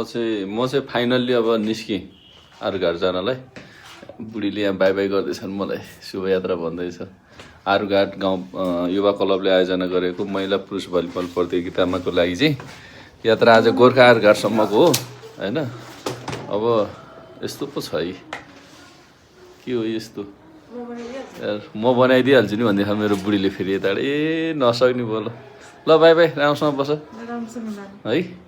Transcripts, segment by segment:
म चाहिँ फाइनल्ली अब निस्केँ आरुघाट जानलाई। बुढीले यहाँ बाई बाई गर्दैछन् मलाई, शुभयात्रा भन्दैछ। आरुघाट गाउँ युवा क्लबले आयोजना गरेको महिला पुरुष भलिबल प्रतियोगितामाको लागि चाहिँ यात्रा आज गोर्खा आरुघाटसम्मको हो होइन। अब यस्तो पो छ है, के हो यस्तो, म बनाइदिइहाल्छु नि भन्दै मेरो बुढीले फेरि यता ए नसक्ने बोल। ल बाई बाई, राम्रोसँग बस है।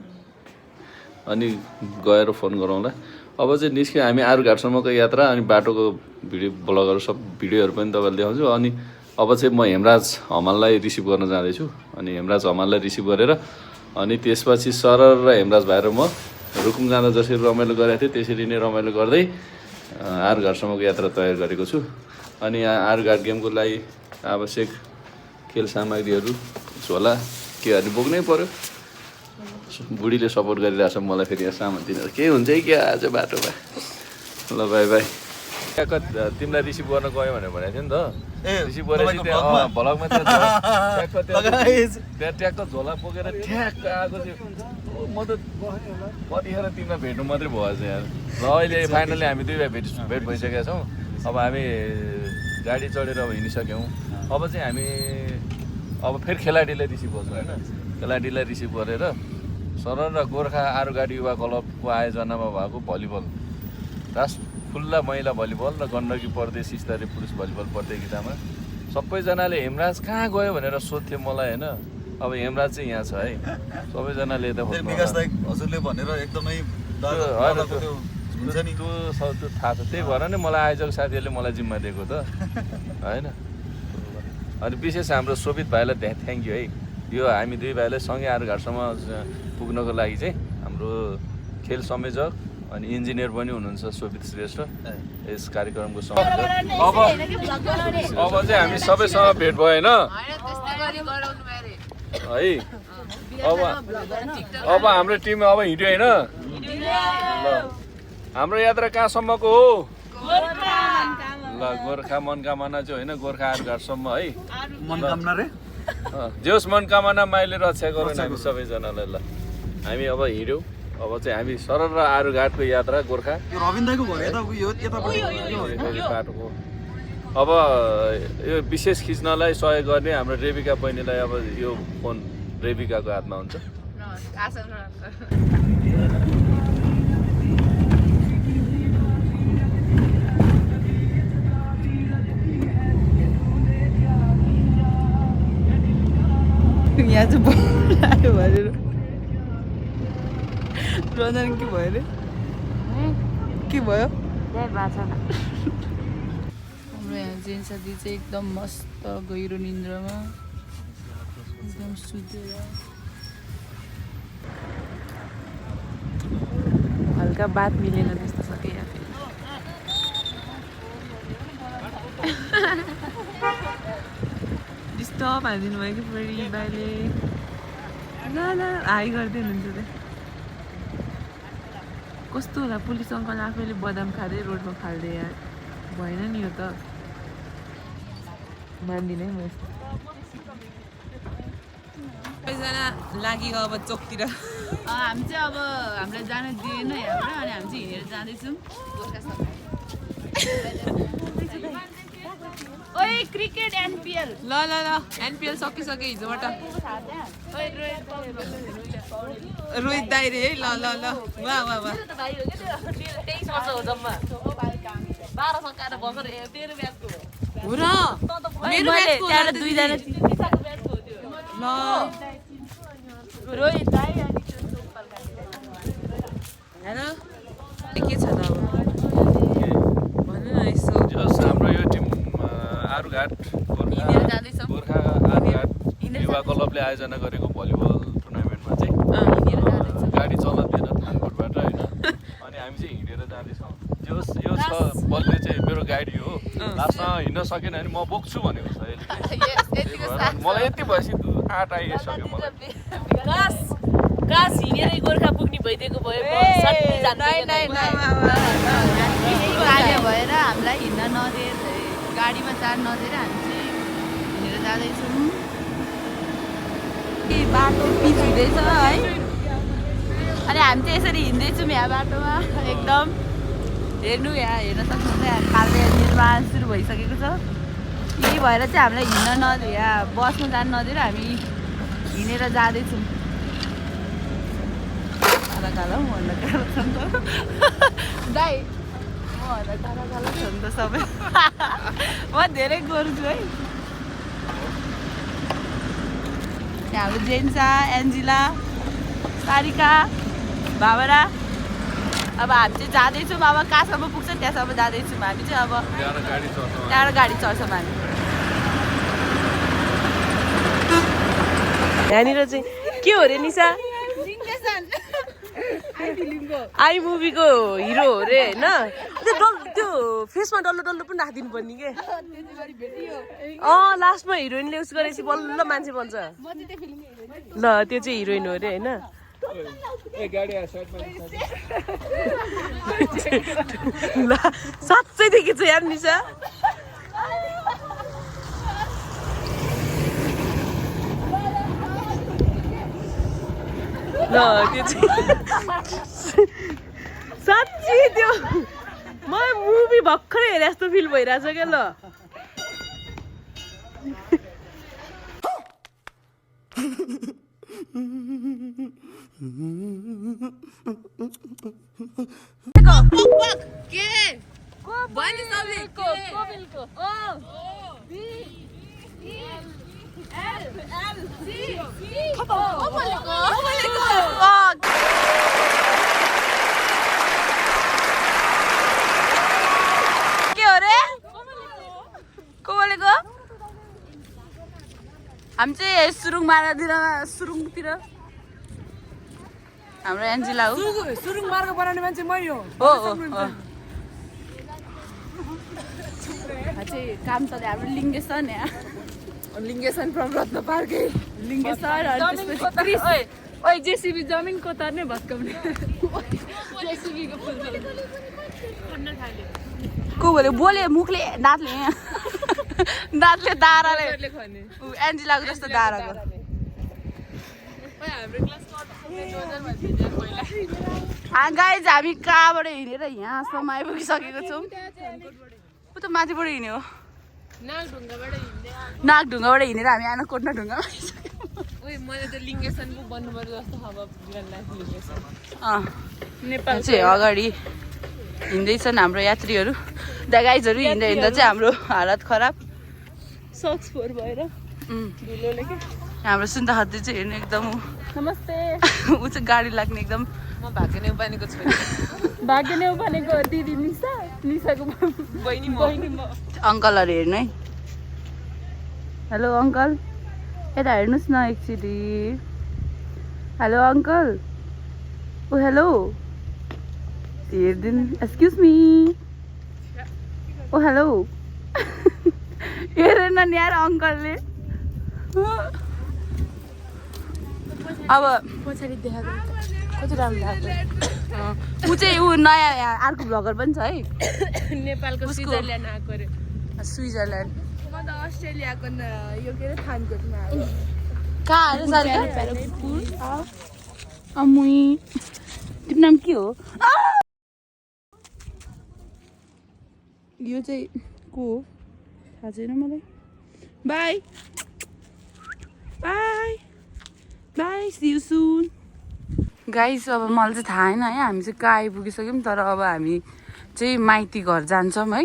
अनि गएर फोन गरौँला। अब चाहिँ निस्क्यो हामी आरुघाटसम्मको यात्रा। अनि बाटोको भिडियो ब्लगहरू सब भिडियोहरू पनि तपाईँलाई देखाउँछु। अनि अब चाहिँ म हेमराज हमाललाई रिसिभ गर्न जाँदैछु। अनि हेमराज हमाललाई रिसिभ गरेर अनि त्यसपछि सरर र हेमराज भाइ र म रुकुम जाँदा जसरी रमाइलो गरेको थिएँ त्यसरी नै रमाइलो गर्दै आरुघाटसम्मको यात्रा तयार गरेको छु। अनि आरुघाट गेमको लागि आवश्यक खेल सामग्रीहरू झोला केहरू बोक्नै पर्यो। बुढीले सपोर्ट गरिरहेछ मलाई फेरि यहाँ सामान दिनु के हुन्छ है क्या आज बाटोमा। ल बाई बाई। ट्याक्क तिमीलाई रिसिभ गर्न गयो भनेर भनेको थियो नि त। रिसिभ गरेपछि त्यहाँ भ्लगमा त्यहाँ ट्याक्क झोला बोकेर ठ्याक्क आएको थियो। म त कतिखेर तिमीलाई भेट्नु मात्रै भएछ यहाँ। ल अहिले फाइनली हामी दुई भाइ भेट भइसकेका छौँ। अब हामी गाडी चढेर अब हिँडिसक्यौँ। अब चाहिँ हामी अब फेरि खेलाडीलाई रिसिभ गर्छौँ होइन। खेलाडीलाई रिसिभ गरेर सरर र गोर्खा आरुघाट युवा क्लबको आयोजनामा भएको भलिबल खुल्ला महिला भलिबल र गण्डकी प्रदेश स्तरीय पुरुष भलिबल प्रतियोगितामा सबैजनाले हेमराज कहाँ गयो भनेर सोध्थ्यो मलाई होइन। अब हेमराज चाहिँ यहाँ छ है। सबैजनाले यता हजुरले भनेर एकदमै त्यो थाहा छ। त्यही भएर नै मलाई आयोजक साथीहरूले मलाई जिम्मा दिएको त होइन। अनि विशेष हाम्रो शोभित भाइलाई थ्याङ्क यू है। यो हामी दुई भाइलाई सँगै आरुघाटसम्म पुग्नको लागि चाहिँ हाम्रो खेल संयोजक अनि इन्जिनियर पनि हुनुहुन्छ शोभित श्रेष्ठ यस कार्यक्रमको संयोजक। अब चाहिँ हामी सबैसँग भेट भयो होइन है। अब हाम्रो टिम अब हिँड्यो होइन। ल हाम्रो यात्रा कहाँसम्मको हो? ल गोर्खा मनकामना चाहिँ होइन, गोर्खा आरुघाटसम्म है। मनकामना रे जेहोस् मनकामना माइले रक्षा गरौँ हामी सबैजनालाई। ल हामी अब हिँड्यौँ। अब चाहिँ हामी सरल र आरुघाटको यात्रा गोर्खा बाटोको। अब यो विशेष खिच्नलाई सहयोग गर्ने हाम्रो रेबिका बहिनीलाई अब यो फोन रेबिकाको हातमा हुन्छ। यहाँ चाहिँ बोलायो भनेर रञ्जन के भयो रे? के भयो? हाम्रो यहाँ जेन साथी चाहिँ एकदम मस्त गहिरो निन्द्रामा एकदम सुतेर हल्का बात मिलेन त्यस्तो छ कि यहाँ फेरि। डिस्टर्ब हालिदिनु भयो कि फेरि भाइले। ल ल हाई गर्दै हुनुहुन्छ त। कस्तो होला पुलिस अङ्कल आफैले बदाम खाँदै रोडमा फाल्दै यार। भएन नि यो त, मान्दिनँ है म यस्तो। सबैजना लागियो अब चोकतिर। हामी चाहिँ अब हामीलाई जान दिएन यहाँबाट। अनि हामी चाहिँ हिँडेर जाँदैछौँ गोर्खासम्म। ओइ क्रिकेट एनपिएल। ल ल ल एनपिएल सकिसक्यो हिजोबाट। रोहित दाइ रे है। ल ल ल वाह वाह वाह। 23 वर्ष हो जम्मा। 12 सकाएर भर्खर तेरो ब्याचको हो र मेरो ब्याचको त्यहाँ दुईजना ल रोहित दाइ अनि हेर के छ त अब भन्नु न यसो। हाम्रो यो टिम आरुघाट गोर्खा आरुघाट युवा क्लबले आयोजना गरेको भलिबल टुर्नामेन्टमा चाहिँ गाडी चलाउँदैन थानकोटबाट होइन। अनि हामी चाहिँ हिँडेर जाँदैछौँ। यो छ बलले चाहिँ मेरो गाडी हो। लास्टमा हिँड्न सकेन भने म बोक्छु भनेको छ अहिले। मलाई यति भएपछि आँट आइसक्यो मलाई। कास हिँडेरै गोर्खा पुग्ने भइदिएको भए भएर हामीलाई हिँड्न नदिएर गाडीमा चार नदिएर हामी चाहिँ हिँडेर जाँदैछौँ। बाटो पिच हुँदैछ है। अनि हामी चाहिँ यसरी हिँड्दैछौँ यहाँ बाटोमा एकदम हेर्नु यहाँ हेर्न सक्नुहुन्छ यहाँ खालले निर्माण सुरु भइसकेको छ यही भएर चाहिँ हामीलाई हिँड्न नदियो यहाँ बसमा जानु नदिएर हामी हिँडेर जाँदैछौँ कालो कालो भन्दा कालो छ नि त दाइ भन्दा कालो कालो छ नि त सबै म धेरै गोरु छु है हाम्रो जेन्सा एन्जिला सारिका भावरा अब हामी चाहिँ जाँदैछौँ अब कहाँसम्म पुग्छ त्यहाँसम्म जाँदैछौँ हामी चाहिँ अब त्यहाँबाट गाडी चढ्छौँ हामी यहाँनिर चाहिँ के हो रे निशा आई मुभीको हिरो हो रे होइन त्यो फेसमा डल्लो डल्लो पनि राखिदिनु पर्ने के लास्टमा हिरोइनले उस गरेपछि बल्ल मान्छे बन्छ ल त्यो चाहिँ हिरोइन हो रे होइन ल साँच्चै देखेको छ यार निशा ल त्यो चाहिँ साँच्चै त्यो म मुभी भर्खरै हेरे जस्तो फिल भइरहेछ क्या ल हामी चाहिँ सुरुङतिर हाम्रो एन्जिला हो सुरुङ मार्ग बनाउने मान्छे मै हो चाहिँ काम चल्यो हाम्रो लिङ्गेसन यहाँ लिङ्गेसन फ्रम रत्न पार्कै लिङ्गेसन अनि त्यसपछि ओइ जेसीबी जमिन कोतार्ने भत्काउने को बोल्यो बोले मुखले दाँतले दाँतले दाराले एन्जिलाको जस्तो दाराको गाइज हामी कहाँबाट हिँडेर यहाँसम्म आइपुगिसकेको छौँ ऊ त माथिबाट हिँड्यो नागढुङ्गाबाट हिँडेर हामी आएर कोट्ना ढुङ्गामा मैले त लिङ्गेसन पो बन्नु पर्यो जस्तो नेपाल चाहिँ अगाडि हिँड्दैछन् हाम्रो यात्रीहरू गाइजहरू हिँड्दा हिँड्दा चाहिँ हाम्रो हालत खराब सक्स फोर भएर धुलोले के हाम्रो सुन्दाखेरि चाहिँ हेर्नु एकदम नमस्ते ऊ चाहिँ गाडी लाग्ने एकदम म भाग्य नेउपानेको छु भाग्य नेउपानेको दिदी निसाको बहिनी म अङ्कलहरू हेर्नु है हेलो अङ्कल यता हेर्नुहोस् न एकचोटि हेलो अङ्कल ओ हेलो हेरिदिनु एक्सक्युज मी ओ हेलो हेरेन नि यार अङ्कलले अब पछाडि देखाएको कति राम्रो लाग्यो ऊ चाहिँ ऊ नयाँ अर्को भ्लगर पनि छ है नेपालको स्विजरल्यान्ड आएको अरे स्विजरल्यान्ड म त अस्ट्रेलियाको यो के अरे थानकोटमा आएको कहाँ अरे सारिका अमुई तिम्रो नाम के हो यो चाहिँ को हो थाहा छैन मलाई bye bye bye see you soon guys अब मलाई चाहिँ थाहा छैन है हामी चाहिँ कहाँ आइपुगिसक्यौँ तर अब हामी चाहिँ माइती घर जान्छौँ है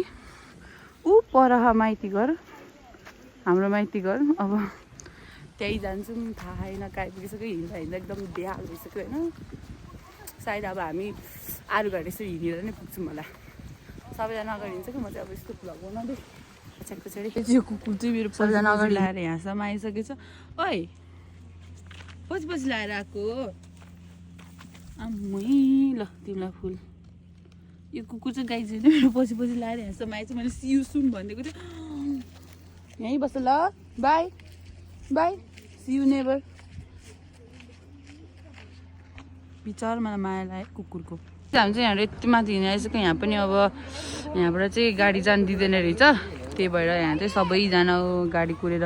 ऊ पर माइती घर हाम्रो माइती घर अब त्यही जान्छौँ थाहा छैन कहाँ आइपुगिसक्यो हिँड्दा हिँड्दा एकदम बेहाल भइसक्यो होइन सायद अब हामी आरुघाट यसो हिँडेर नै पुग्छौँ होला सबैजना अगाडि हिँड्छ कि म चाहिँ अब यस्तो भ्लग बनाउँदै पछाडि पछाडि यो कुकुर चाहिँ मेरो सबैजना अगाडि लाएर यहाँसम्म आइसकेछ ओइ पछि पछि लाएर आएको आम्मै ल तिमीलाई फुल यो कुकुर चाहिँ गाई चाहिँ मेरो पछि पछि लाएर यहाँसम्म आएछ मैले सियु सुन भनिदिएको थिएँ यहीँ बस्छ ल बाई बाई सियु नेभर बिचार मलाई माया लाग्यो कुकुरको हामी चाहिँ यहाँ यति माथि हिँडेर आइसक्यो यहाँ पनि अब यहाँबाट चाहिँ गाडी जानु दिँदैन रहेछ त्यही भएर यहाँ चाहिँ सबैजना गाडी कुरेर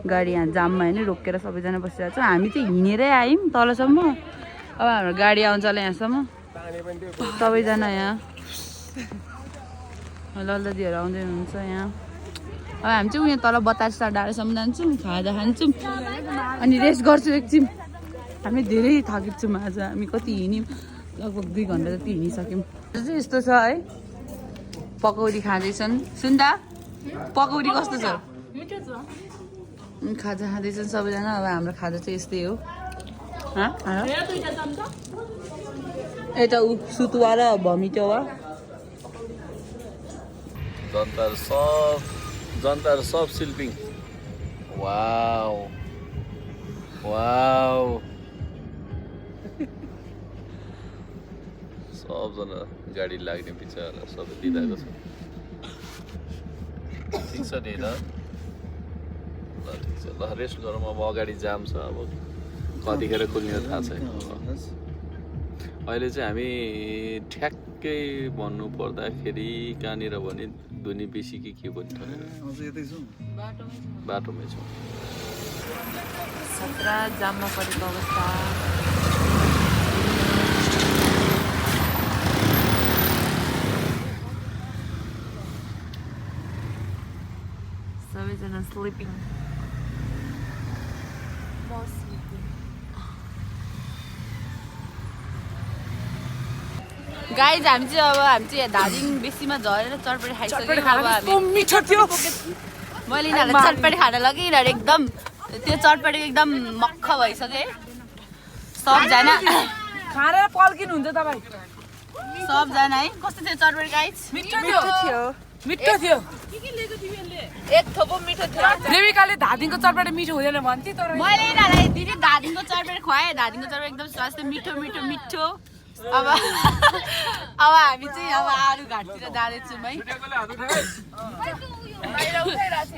गाडी यहाँ जाममा होइन रोकेर सबैजना बसिरहेको छ हामी चाहिँ हिँडेरै आयौँ तलसम्म अब हाम्रो गाडी आउँछ होला यहाँसम्म सबैजना यहाँ लल्लदीहरू आउँदै हुनुहुन्छ यहाँ अब हामी चाहिँ उयो तल बतास डाँडासम्म जान्छौँ खाजा खान्छौँ अनि रेस्ट गर्छौँ एकछिन हामी धेरै थकित छौँ आज हामी कति हिँड्यौँ लगभग 2 घन्टा जति हिँडिसक्यौँ चाहिँ यस्तो छ है पकौडी खाँदैछन् सुन्दा पकौडी कस्तो छ खाजा खाँदैछन् सबैजना अब हाम्रो खाजा चाहिँ यस्तै हो यता सुतुवा र भमिटोवा जनताहरू सब सिल्पिङ वाउ वाउ सबजना गाडी लाग्ने बिचरा सबै दिइरहेको छ ठिक छ नि ल ठिक छ ल रेस्ट गरौँ अब अगाडि जाम छ अब कतिखेर खुल्ने थाहा छैन अहिले चाहिँ हामी ठ्याक्कै भन्नु पर्दाखेरि कहाँनिर भने धुनी बेसी कि के भन्नु बाटोमै छौँ खतरा जाममा परेको अवस्था सबैजना स्लिपिङ गाइज हामी चाहिँ धादिङ बेसीमा झरेर चटपटी खाइसक्यौँ मिठो थियो मैले यिनीहरूलाई चटपटी खान लगेँ यिनीहरू एकदम त्यो चटपटी एकदम मक्ख भइसक्यो है सबजना खाएर पल्किनुहुन्छ तपाईँ सबजना है कस्तो थियो चटपटी गाइज मिठो थियो एक थोपो मिठो थियो देविकाले धादिङको चटपटी मिठो हुँदैन भन्थे तर मैले यिनीहरूलाई दिदी धादिङको चटपटी खुवाएँ धादिङको चटपटी एकदम स्वास्थ्य मिठो मिठो मिठो अब हामी चाहिँ अब आलु घाटतिर जाँदैछौँ है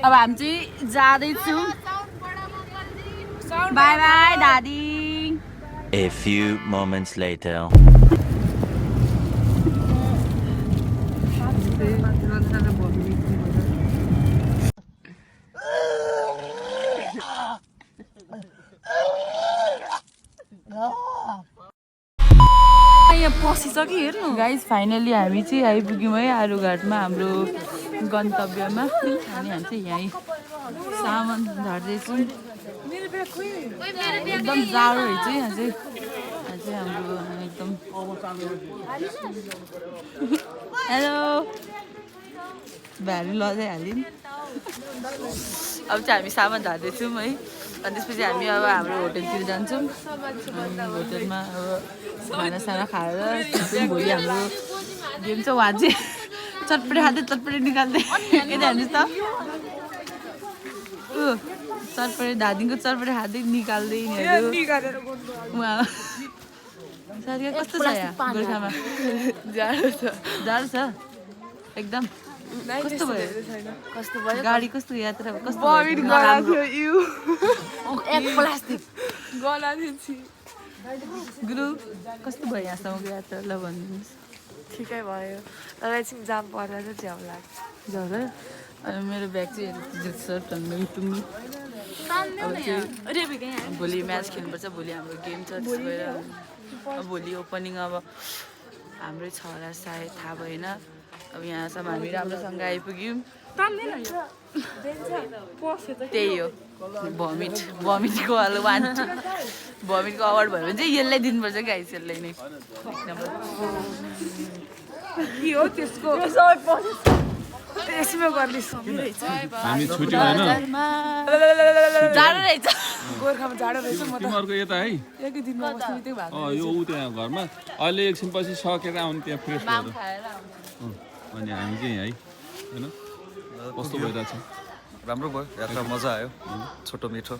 अब हामी चाहिँ जाँदैछौँ बाई बाई दादी A few moments later. पसिसक्यो हेर्नु गाइज फाइनली हामी चाहिँ आइपुग्यौँ है आलुघाटमा हाम्रो गन्तव्यमा अनि हामी चाहिँ यहीँ सामान झार्दैछौँ एकदम जाडो रहेछ है यहाँ चाहिँ हाम्रो एकदम हेलो भारी लजाइहाल्यो नि अब चाहिँ हामी सामान झार्दैछौँ है अनि त्यसपछि हामी अब हाम्रो होटलतिर जान्छौँ होटलमा अब खानासाना खाएर त्यसपछि भोलि हाम्रो गेम छ उहाँ चाहिँ चटपटी खाँदै चटपटी निकाल्दै यता हेर्नुहोस् त चटपटी धादिङको चटपटी खाँदै निकाल्दै उहाँ साथीको कस्तो छ यहाँ गोर्खामा जाडो छ एकदम कस्तो भयो गाडी कस्तो यात्रा कस्तो प्लास्टिक गुरु कस्तो भयो यहाँसम्मको यात्रा ल भनिदिनुहोस् ठिकै भयो तर एकछिन जाम पर्दा चाहिँ झ्याउ लाग्छ झ्याउ अनि मेरो ब्याग चाहिँ जुत्छ टङ्गै टुङ्गै भोलि म्याच खेल्नुपर्छ भोलि हाम्रो गेम छ त्यसो भएर भोलि ओपनिङ अब हाम्रै छ होला सायद थाहा भएन अब यहाँसम्म हामी राम्रोसँग आइपुग्यौँ त्यही हो भमिटको भमिटको अवार्ड भयो भने चाहिँ यसलाई दिनुपर्छ गाइस यसलाई नै के हो त्यसको यसमा गर्ने हामी छुट्यौँ होइन जाडो रहेछ गोर्खामा जाडो रहेछ म त तिमीहरूको यता है एकै दिनमा बस्ने बित्तिकै भएको यो ऊ त्यहाँ घरमा अहिले एकछिन पछि सकेर आउने त्यहाँ फ्रेस भएर अनि हामी चाहिँ है होइन कस्तो भइरहेछ राम्रो भयो यात्रा मजा आयो छोटो मिठो